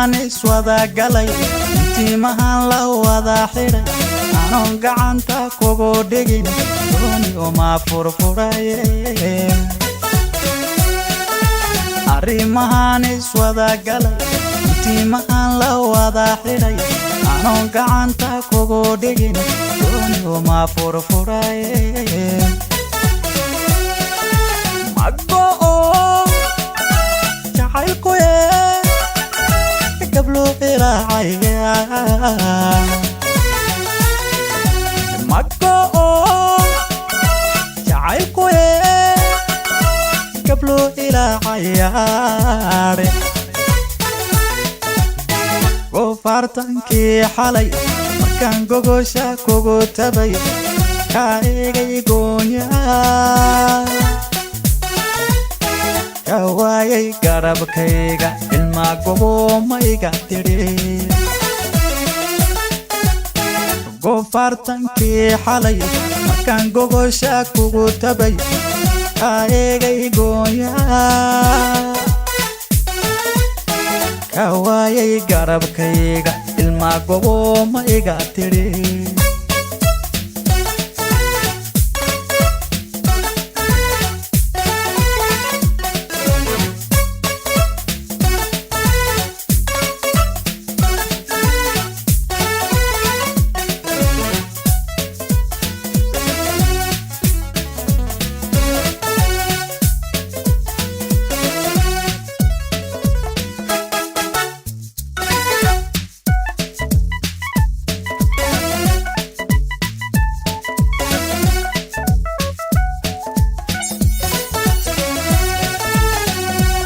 Arrimahan iswada galay, intiimahan la wada xidhay, anoon gacanta kugu dhigin dooni uma furfuraye. Arrimahan iswada galay, intiimahan la wada xidhay, anoon gacanta kugu dhigin dooni uma furfuraye. Mago jacaylkuye gablo ilaacaya, mago jacaylkuye gablo ilaacayaare. Goofaartankii xalay markaan gogosha kugu tabay, kaa eegay goonya, ka waayay garabkayga, ilmaa gobomayga tidhi. Goofaartankii xalay markaan gogosha kugu tabay, kaa eegay goonya, ka waayay garabkayga, ilmaa gobomayga tidhi.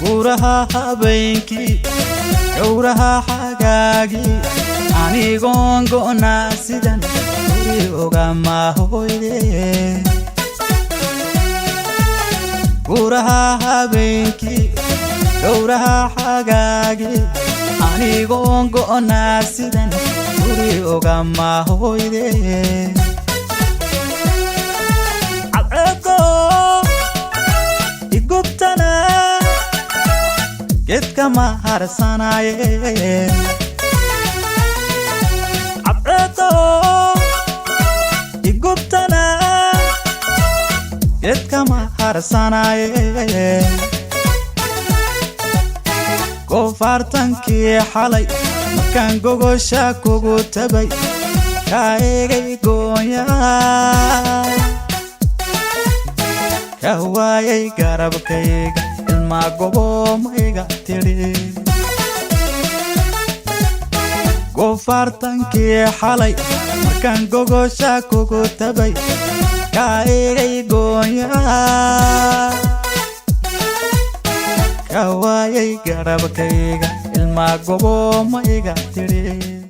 Guraha habeenkii, gowraha xagaagii, anigoon go'naa sidan guri ogama hoyde. Guraha habeenkii, gowraha xagaagii, anigoon go'naa sidan guri ogama hoyde. Cadceedo igubtana geedka ma harsanaye, cadceedo igubtana geedka ma harsanaye. Goofaartankii xalay markaan gogosha kugu tabay, kaa eegay goonya, ka waayay garabkayga, ilmaa gobomayga tidhi. Goofaartankii xalay markaan gogosha kugu tabay, kaa eegay goonya, ka waayay garabkayga, ilmaa gobomayga tidhi.